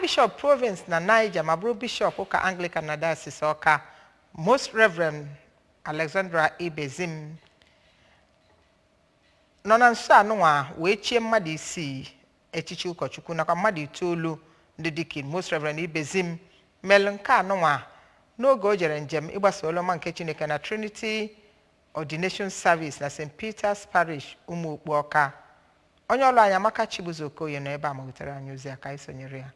Archbishop Province na Niger ma bụrụ Bishọp ụka Anglican na Diocese Awka, Most Reverend Alexandra Ibezim, nọ na nso anụnwa wee chie mmadụ isii echichi ụkọchukwu nakwa mmadụ itoolu ndị deacon. Most Reverend Ibezim melụ nke anụnwa n'oge o jere njem ịgbasa olu ọma nke Chineke na Trinity Ordination Service na St. Peter's Parish, Ụmụokpu Ọka. Onye ọlụ anyị, Amaka Chibuzo Okoye, nọ ebe a ma wetara anyị ozi a. Ka anyị sonyere ya.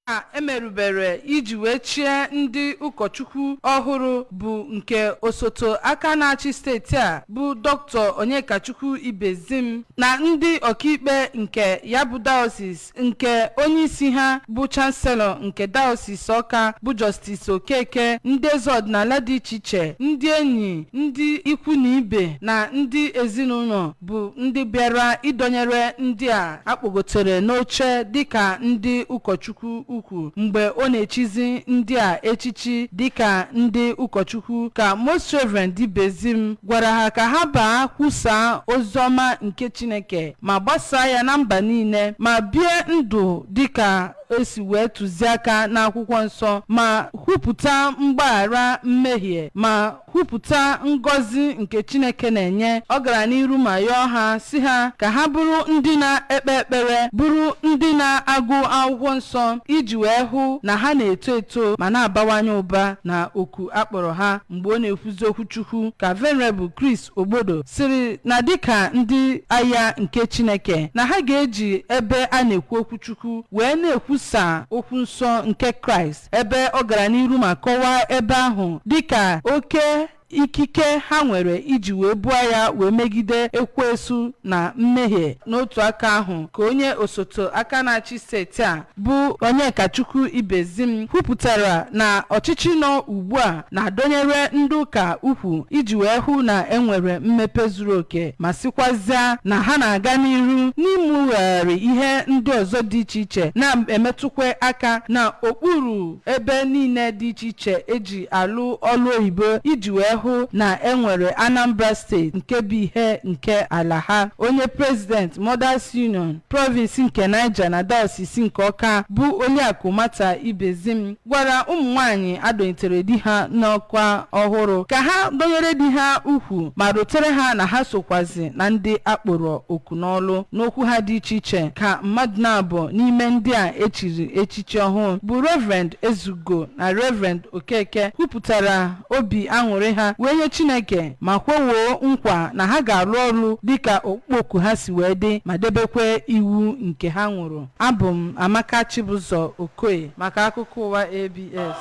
A emerubere iji wee chie ndị ụkọchukwu ọhụrụ bụ nke osote aka na-achị steeti a, bụ Dr. Onyekachukwu Ibezim, na ndị ọkaikpe nke ya bụ diocese, nke onyeisi ha bụ Chancellor nke Diocese Ọka, bụ Justice Okeke, ndị eze ọdịnala dị iche iche, ndị enyi, ndị ikwu na ibe na ndị ezinụlọ bụ ndị bịara ịdọnyere ndị a akpọgotere n'oche dịka ndị ụkọchukwu ukwu. Mgbe ọ na-echizi ndị a echichi dịka ndị ụkọchukwu, ka Most Reverend Ibezim gwara ha ka ha baa kwusaa oziọma nke Chineke ma gbasaa ya na mba niile, ma bie ndụ dịka esi wee tụziaka n'akwụkwọ nsọ, ma kwupụta mgbaghara mmehie, ma kwupụta ngọzi nke Chineke na-enye. Ọ gara n'iru ma yọọ ha, si ha ka ha bụrụ ndị na-ekpe ekpere, bụrụ ndị na-agụ akwụkwọ nsọ, iji wee hụ na ha na-eto eto ma na-abawanye ụba na oku akpọrọ ha. Mgbe ọ na-ekwuzi okwuchukwu, ka Venerable Chris Ogbodo siri na dịka ndị agha nke Chineke, na ha ga-eji ebe a na-ekwu okwuchukwu wee na-ekwusa okwu nsọ nke Kraịst, ebe ọ gara n'iru ma kọwaa ebe ahụ dịka oke ikike ha nwere iji wee buo ya wee megide ekwensu na mmehie. N'otu aka ahụ, ka onye osote aka na-achị steeti a, bụ Onyekachukwu Ibezim, kwupụtara na ọchịchị nọ ugbu a na-adọnyere ndị ụka ukwu iji wee hụ na enwere mmepe zuru oke, ma sịkwazịa na ha na-aga n'iru n'imụgharị ihe ndị ọzọ dị iche iche na-emetụkwa aka na okpuru ebe niile dị iche iche eji alụ ọlụ oyibo, iji wee hụ na enwere Anambra Steeti nke bụ ihe nke ala ha. Onye President Mothers Union Province nke Niger na Diocese nke Ọka, bụ Oliakụ Mata Ibezim, gwara ụmụ nwanyị adọnyetere di ha n'ọkwa ọhụrụ ka ha dọnyere di ha ukwu ma rotere ha na ha sokwazi na ndị akpọrọ oku n'ọlụ. N'okwu ha dị iche iche, ka mmadụ na-abụ n'ime ndị a echiri echichi ọhụụ, bụ Reverend Ezugo na Reverend Okeke, kwupụtara obi aṅụrị ha wee nye Chineke, ma kwewoo nkwa na ha ga-arụ ọrụ dịka okpukpe ha si wee dị, ma debekwe iwu nke ha ṅụrụ. Abụ m Amaka Chibụzọ Okoye maka akụkọ ụwa ABS.